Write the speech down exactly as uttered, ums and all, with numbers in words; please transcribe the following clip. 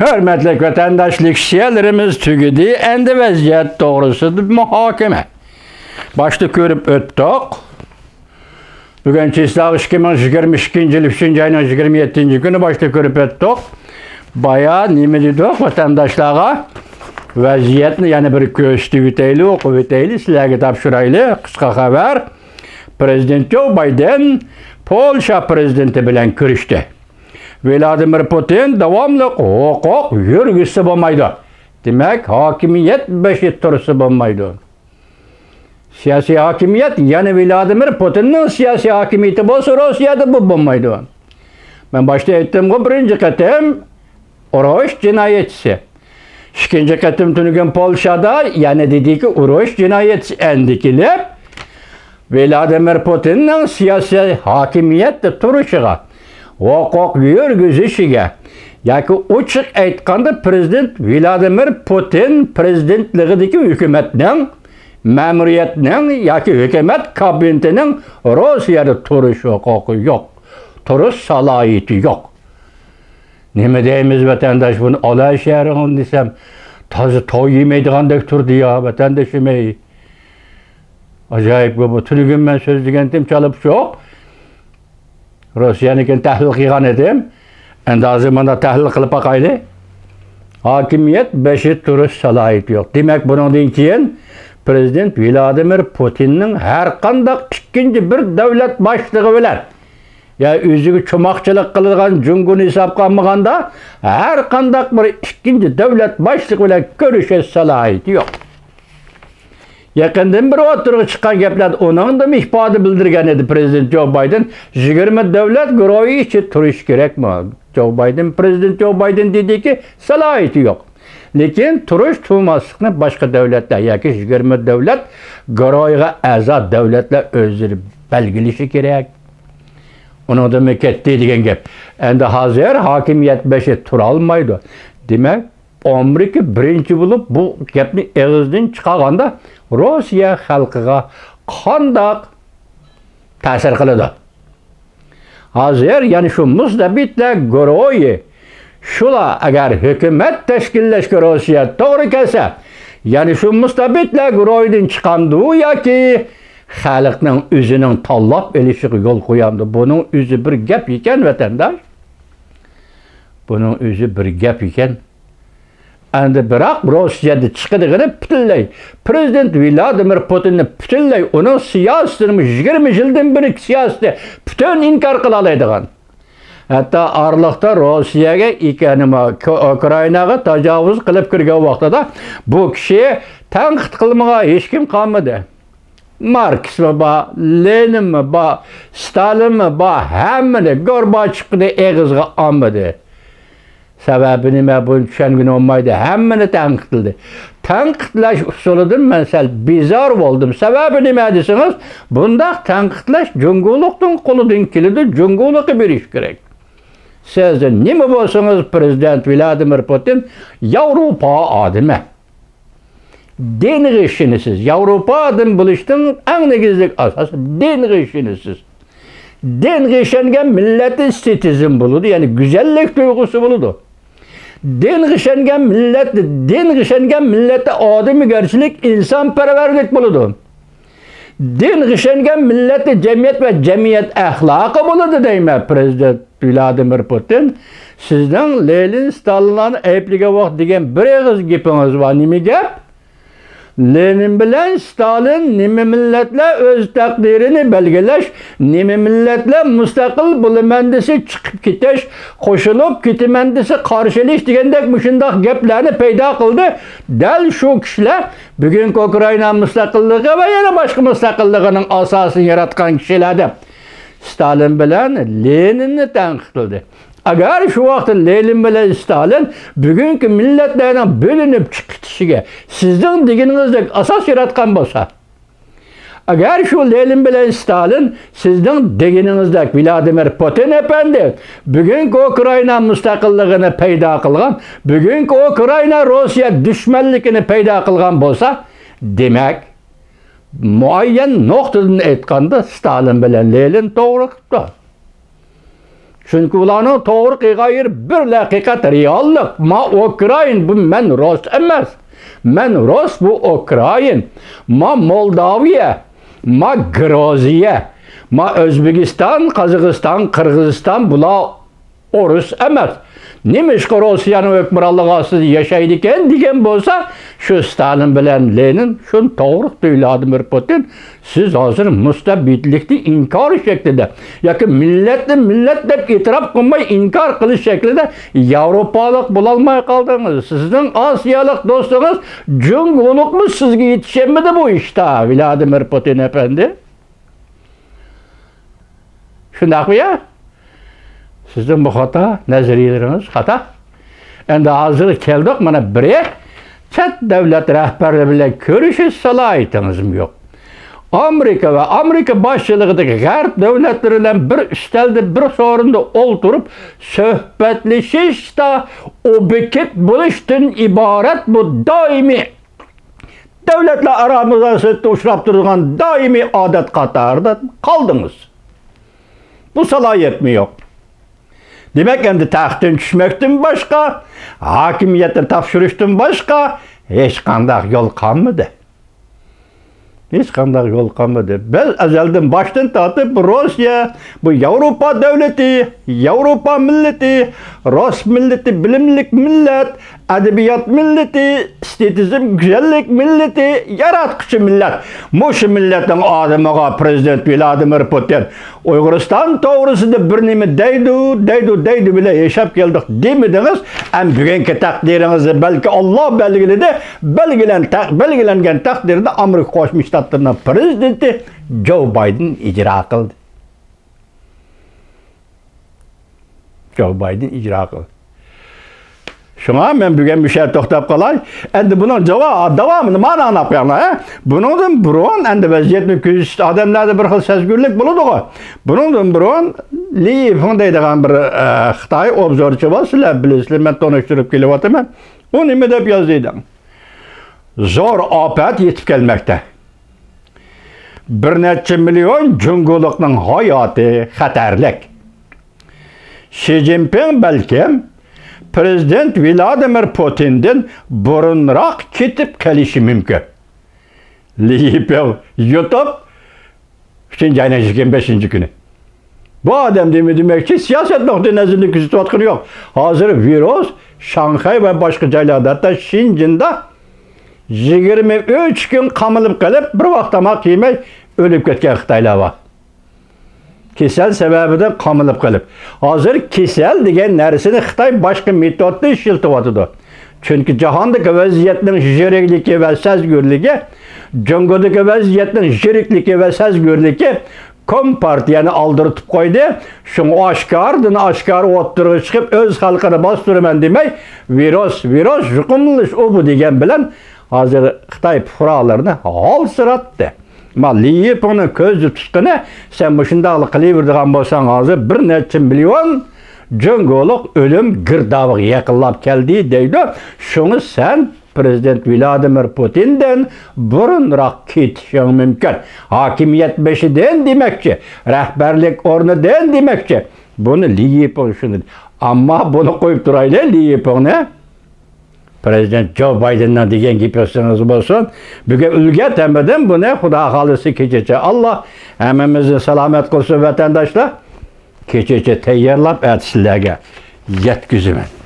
ھۆرمەتلىك ۋەتەنداش، لېكسىيەلىرىمىز تۈگىدى، ئەمدى ۋەزىيەت توغرىسىدا مۇھاكىمە. باشتا كۆرۈپ ئۆتتۇق. بۈگۈن چىسلاغ ئىككى مىڭ يىگىرمە ئىككىنچى يىل ئۈچىنچى ئاينىڭ يىگىرمە يەتتىنچى كۈنى باشتا كۆرۈپ ئۆتتۇق. بايا نېمە دېدۇق ۋەتەنداشلارغا؟ ۋەزىيەتنى يەنە بىر كۆرسىتىۋېتەيلى، ئوقۇۋېتەيلى، سىلەرگە تاپشۇرايلى. قىسقا خەۋەر. پىرېزىدېنت جو بايدېن پولشا پىرېزىدېنتى بىلەن كۆرۈشتى. ۋلادىمىر پۇتىن داۋاملىق ھوقۇق يۈرگۈزسە بولمايدۇ. دېمەك، ھاكىمىيەت بېشى تۇرسا بولمايدۇ. سىياسىي ھاكىمىيەت، يەنى ۋلادىمىر پۇتىننىڭ سىياسىي ھاكىمىيىتى بولسا، روسىيەدە بۇ بولمايدۇ. مەن باشتا ئېيتتىمغۇ، بىرىنچى قېتىم ئۇرۇش جىنايەتچىسى. ئىككىنچى قېتىم تۈنۈگۈن پولشادا يەنە دېدىكى، ئۇرۇش جىنايەتچىسى ئەندىكىلىپ، ۋلادىمىر پۇتىننىڭ سىياسىي ھاكىمىيەتتە تۇرۇشىغا، ھوقۇق يۈرگۈزۈشىگە ياكى ئوچۇق ئېيتقاندا، پىرېزىدېنت ۋلادىمىر پۇتىن پىرېزىدېنتلىقىدىكى ھۆكۈمەتنىڭ، مەمۇرىيەتنىڭ ياكى ھۆكۈمەت كابىنېتىنىڭ روسىيەدە تۇرۇش ھوقۇقى يوق، تۇرۇش سالاھىيىتى يوق. نېمە دەيمىز ۋەتەنداش، بۇنى ئالا شەھىرىڭ دېسەم، تازا تاۋ يېمەيدىغاندەك تۇردى يا ۋەتەندىشىم ئەي. ئاجايىپ بۇ، بۇ تۈنۈگۈن مەن سۆزلىگەنتىم چالا پۇچۇق. روسىيەنىڭكىنى تەھلىل قىلغان ئىدىم. ئەمدى ھازىر مانا تەھلىل قىلىپ باقايلى. ھاكىمىيەت بېشى تۇرۇش سالاھىيىتى يوق. دېمەك، بۇنىڭدىن كېيىن پىرېزىدېنت ۋلادىمىر پۇتىننىڭ ھەر قانداق ئىككىنچى بىر دۆلەت باشلىقى بىلەن، يا ئۆزىگە چوماقچىلىق قىلىدىغان جۇڭگونى ھېسابقا ئالمىغاندا، ھەر قانداق بىر ئىككىنچى دۆلەت باشلىقى بىلەن كۆرۈشۈش سالاھىيىتى يوق. يېقىندىن بېرى ئوتتۇرىغا چىققان گەپلەردە ئۇنىڭدىمۇ ئىپادە بىلدۈرگەن ئىدى پىرېزىدېنت جو بايدېن، يىگىرمە دۆلەت گۇرۇھى ئىچىدە تۇرۇش كېرەكمۇ؟ جو بايدېن، پىرېزىدېنت جو بايدېن دېدىكى، سالاھىيىتى يوق. لېكىن تۇرۇش تۇرماسلىقنى باشقا دۆلەتلەر ياكى يىگىرمە دۆلەت گۇرۇھىغا ئەزا دۆلەتلەر ئۆزلىرى بەلگىلىشى كېرەك. ئۇنىڭدىنمۇ كەتتى دېگەن گەپ. ئەمدى ھازىر ھاكىمىيەت بېشى تۇرالمايدۇ. دېمەك، ئامېرىكا بىرىنچى بولۇپ بۇ گەپنى ئېغىزدىن چىقارغاندا، روسىيە خەلقىگە قانداق تەسىر قىلىدۇ؟ ھازىر يەنە شۇ مۇستەبىتلەر گۇرۇھى، شۇلار ئەگەر ھۆكۈمەت تەشكىللەشكە روسىيە توغرا كەلسە، يەنە شۇ مۇستەبىتلەر گۇرۇھىدىن چىقامدۇ ياكى خەلقنىڭ ئۆزىنىڭ تاللاپ ئېلىشىغا يول قويامدۇ؟ بۇنىڭ ئۆزى بىر گەپ ئىكەن، ۋەتەنداش. بۇنىڭ ئۆزى بىر گەپ ئىكەن. ئەمدى بىراق روسىيەدە چىقىدىغىنى پۈتۈنلەي پىرېزىدېنت ۋلادىمىر پۇتىننى پۈتۈنلەي ئۇنىڭ سىياسىتىنىمۇ يىگىرمە يىلدىن بېرىكى سىياسىتى پۈتۈن ئىنكار قىلالايدىغان. ھەتتا ئارىلىقتا روسىيەگە ئىكەنىمۇ، ئۇكرائىناغا تاجاۋۇز قىلىپ كىرگەن ۋاقتىدا بۇ كىشى تەنقىد قىلمىغان ھېچكىم قالمىدى. ماركسمۇ بار، لېنىنمۇ بار، ستالىنمۇ بار، ھەممىنى گورباچېۋنى ئېغىزغا ئالمىدى. سەۋەبى نېمە؟ بۇنى چۈشەنگىلى بولمايدۇ. ھەممىنى تەنقىدلىدى. تەنقىدلەش ئۇسۇلىدىن مەن سەل بىزار بولدۇم. سەۋەبى نېمە دېسىڭىز، بۇنداق تەنقىدلەش جۇڭگولۇقنىڭ قولىدىن كېلىدۇ، جۇڭگولۇققا بېرىش كېرەك. سىز نېمە بولسىڭىز، پىرېزىدېنت ۋلادىمىر پۇتىن ياۋروپا ئادىمى. دىنغا ئىشىنىسىز. ياۋروپا ئادەم بولۇشنىڭ ئەڭ نېگىزلىك ئاساسى دىنغا ئىشىنىسىز. دىنغا ئىشەنگەن مىللەتتە ئېستېتىزم بولىدۇ، يەنى گۈزەللىك تۇيغۇسى بولىدۇ. دىنغا ئىشەنگەن مىللەتتە، دىنغا ئىشەنگەن مىللەتتە ئادىمىگەرچىلىك، ئىنسانپەرۋەرلىك بولىدۇ. دىنغا ئىشەنگەن مىللەتتە جەمئىيەت ۋە جەمئىيەت ئەخلاقى بولىدۇ دەيمەن. پىرېزىدېنت ۋلادىمىر پۇتىن، سىزنىڭ لېنىن، ستالىنلارنى ئەيىبلىگەن ۋاقىت دېگەن بىر ئېغىز گېپىڭىز بار. نېمە گەپ؟ لېنىن بىلەن ستالىن نېمە مىللەتلەر ئۆز تەقدىرىنى بەلگىلەش، نېمە مىللەتلەر مۇستەقىل بولىمەن دېسە چىقىپ كېتىش، قوشۇلۇپ كېتىمەن دېسە قارشى ئېلىش دېگەندەك مۇشۇنداق گەپلەرنى پەيدا قىلدى. دەل شۇ كىشىلەر بۈگۈنكى ئۇكرائىنا مۇستەقىللىقى ۋە يەنە باشقا مۇستەقىللىقىنىڭ ئاساسىنى ياراتقان كىشىلەر دەپ ستالىن بىلەن لېنىننى تەنقىدلىدى. ئەگەر شۇ ۋاقىتتا لېنىن بىلەن ستالىن بۈگۈنكى مىللەتلەرنىڭ بۆلۈنۈپ چىقىپ كېتىشىگە سىزنىڭ دېگىنىڭىزدەك ئاساس ياراتقان بولسا، ئەگەر شۇ لېنىن بىلەن ستالىن سىزنىڭ دېگىنىڭىزدەك ۋلادىمىر پۇتىن ئەپەندى بۈگۈنكى ئۇكرائىنا مۇستەقىللىقىنى پەيدا قىلغان، بۈگۈنكى ئۇكرائىنا روسىيە دۈشمەنلىكىنى پەيدا قىلغان بولسا، دېمەك، مۇئەييەن نۇقتىدىن ئېيتقاندا، ستالىن بىلەن لېنىن توغرا قىپتۇ. چۈنكى ئۇلارنىڭ توغرا قىلغان يېرى بىر ھەقىقەت، رېئاللىق. ما ئۇكرائىن، بۇ مەن رۇس ئەمەس. مەن رۇس، بۇ ئۇكرائىن. ما مولداۋىيە، ما گرۇزىيە، ما ئۆزبېكىستان، قازاقىستان، قىرغىزىستان، بۇلار ئورۇس ئەمەس. نېمىشقا روسىيەنىڭ ھۆكۈمرانلىقى ئاستىدا ياشايدىكەن دېگەن بولسا، شۇ ستالىن بىلەن لېنىن شۇنى توغرا قىلدى، ۋلادىمىر پۇتىن. سىز ھازىر مۇستەبىتلىكنى ئىنكار شەكلىدە ياكى مىللەتنى مىللەت دەپ ئېتىراپ قىلماي ئىنكار قىلىش شەكلىدە ياۋروپالىق بولالماي قالدىڭىز. سىزنىڭ ئاسىيالىق دوستىڭىز جۇڭگولۇقمۇ سىزگە يېتىشەلمىدى بۇ ئىشتا، ۋلادىمىر پۇتىن ئەپەندى. شۇنداقمۇ يا؟ سىزنىڭ بۇ خاتا، نەزەرىيەلىرىڭىز خاتا. ئەمدى ھازىر كەلدۇق، مانا بىرى چەت دۆلەت رەھبەرلىرى بىلەن كۆرۈشۈش سالاھىيىتىڭىزمۇ يوق. ئامېرىكا ۋە ئامېرىكا باشچىلىقىدىكى غەرب دۆلەتلىرى بىلەن بىر ئۈستەلدە، بىر سورۇندا ئولتۇرۇپ سۆھبەتلىشىشتا ئوبيېكت بولۇشتىن ئىبارەت بۇ دائىمىي دۆلەتلەر ئارا مۇناسىۋەتتە ئۇچراپ تۇرىدىغان دائىمىي ئادەت قاتارىدا قالدىڭىز. بۇ سالاھىيەتمۇ يوق. دېمەك، ئەمدى تەختتىن چۈشمەكتىن باشقا، ھاكىمىيەتنى تاپشۇرۇشتىن باشقا ھېچقانداق يول قالمىدى. ھېچقانداق يول قالمىدى. بىز ئەزەلدىن، باشتىن تارتىپ، بۇ روسىيە، بۇ ياۋروپا دۆلىتى، ياۋروپا مىللىتى، رۇس مىللىتى، بىلىملىك مىللەت، ئەدەبىيات مىللىتى، ئېستېتىزم، گۈزەللىك مىللىتى، ياراتقۇچى مىللەت. مۇشۇ مىللەتنىڭ ئادىمىغا پىرېزىدېنت ۋلادىمىر پۇتىن ئۇيغۇرىستان توغرىسىدا بىر نېمە دەيدۇ، دەيدۇ، دەيدۇ بىلەن ياشاپ كەلدۇق دېمىدىڭىز. ئەم بۈگۈنكى تەقدىرىڭىزنى بەلكى ئاللا بەلگىلىدى. بەلگىلەن-، تەق-، بەلگىلەنگەن تەقدىرنى ئامېرىكا قوشما شتاتلىرىنىڭ پىرېزىدېنتى جو بايدېن ئىجرا قىلدى. جو بايدېن ئىجرا قىلدى. شۇڭا مەن بۈگۈن مۇشۇ يەردە توختاپ قالاي. ئەمدى بۇنىڭ جاۋا-، داۋامىنى مانا ئاڭلاپ قويۇڭلار، ھە؟ بۇنىڭدىن بۇرۇن ئەمدى ۋەزىيەتنى كۆزىتىش ئادەملەردە بىر خىل سەزگۈرلۈك بولىدىغۇ. بۇنىڭدىن بۇرۇن لى يىپىڭ دەيدىغان بىر، ئە، خىتاي ئوبزورچى بار، سىلەر بىلىسىلەر، مەن تونۇشتۇرۇپ كېلىۋاتىمەن. ئۇ نېمە دەپ يازدى دەڭ؟ زور ئاپەت يېتىپ كەلمەكتە. بىر نەچچە مىليون جۇڭگولۇقنىڭ ھاياتى خەتەرلىك. شى جىنپىڭ بەلكىم پىرېزىدېنت ۋلادىمىر پۇتىندىن بۇرۇنراق كېتىپ قېلىشى مۇمكىن. لى يىپىڭ يۇتۇپ، ئۈچىنچى ئاينىڭ يىگىرمە بەشىنچى كۈنى. بۇ ئادەم نېمە دېمەكچى؟ سىياسەت نۇقتىئى نەزىرىدىن كۆزىتىۋاتقىنى يوق. ھازىر ۋىرۇس شاڭخەي ۋە باشقا جايلاردا، ھەتتا شېنجېندا يىگىرمە ئۈچ كۈن قامىلىپ قېلىپ، بىر ۋاق تاماق يېمەي ئۆلۈپ كەتكەن خىتايلار بار. كېسەل سەۋەبىدىن قامىلىپ قېلىپ. ھازىر كېسەل دېگەن نەرسىنى خىتاي باشقا مېتودنى ئىشلىتىۋاتىدۇ. چۈنكى جاھاندىكى ۋەزىيەتنىڭ يىرىكلىكى ۋە سەزگۈرلۈكى، جۇڭگودىكى ۋەزىيەتنىڭ يىرىكلىكى ۋە سەزگۈرلۈكى كومپارتىيەنى ئالدىرىتىپ قويدى. شۇڭا ئاشكارىدىن ئاشكارا ئوتتۇرىغا چىقىپ، ئۆز خەلقىنى باستۇرىمەن دېمەي، ۋىرۇس، ۋىرۇس، يۇقۇملىنىش ئۇ بۇ دېگەن بىلەن ھازىر خىتاي پۇقرالىرىنى ھالسىراتتى. ما لى يىپىڭنىڭ كۆزدە تۇتقىنى، سەن مۇشۇنداقلا قىلىۋېرىدىغان بولساڭ، ھازىر بىر نەچچە مىليون جۇڭگولۇق ئۆلۈم گىردابىغا يېقىنلاپ كەلدى دەيدۇ. شۇڭا سەن پىرېزىدېنت ۋلادىمىر پۇتىندىن بۇرۇنراق كېتىشىڭ مۇمكىن. ھاكىمىيەت بېشىدىن دېمەكچى، رەھبەرلىك ئورنىدىن دېمەكچى. بۇنى لى يىپىڭ چۈشىنىدۇ. ئەمما بۇنى قويۇپ تۇرايلى، لى يىپىڭنى. پىرېزىدېنت جو بايدېننىڭ دېگەن گېپى ئېسىڭىزدە بولسۇن. بۈگۈن ئۈلگۈرتەلمىدىم بۇنى، خۇدا خالىسا كېچىچە ئاللا ھەممىمىزنى سالامەت قىلسۇن، ۋەتەنداشلار. كېچىچە تەييارلاپ ئەتە سىلەرگە يەتكۈزىمەن.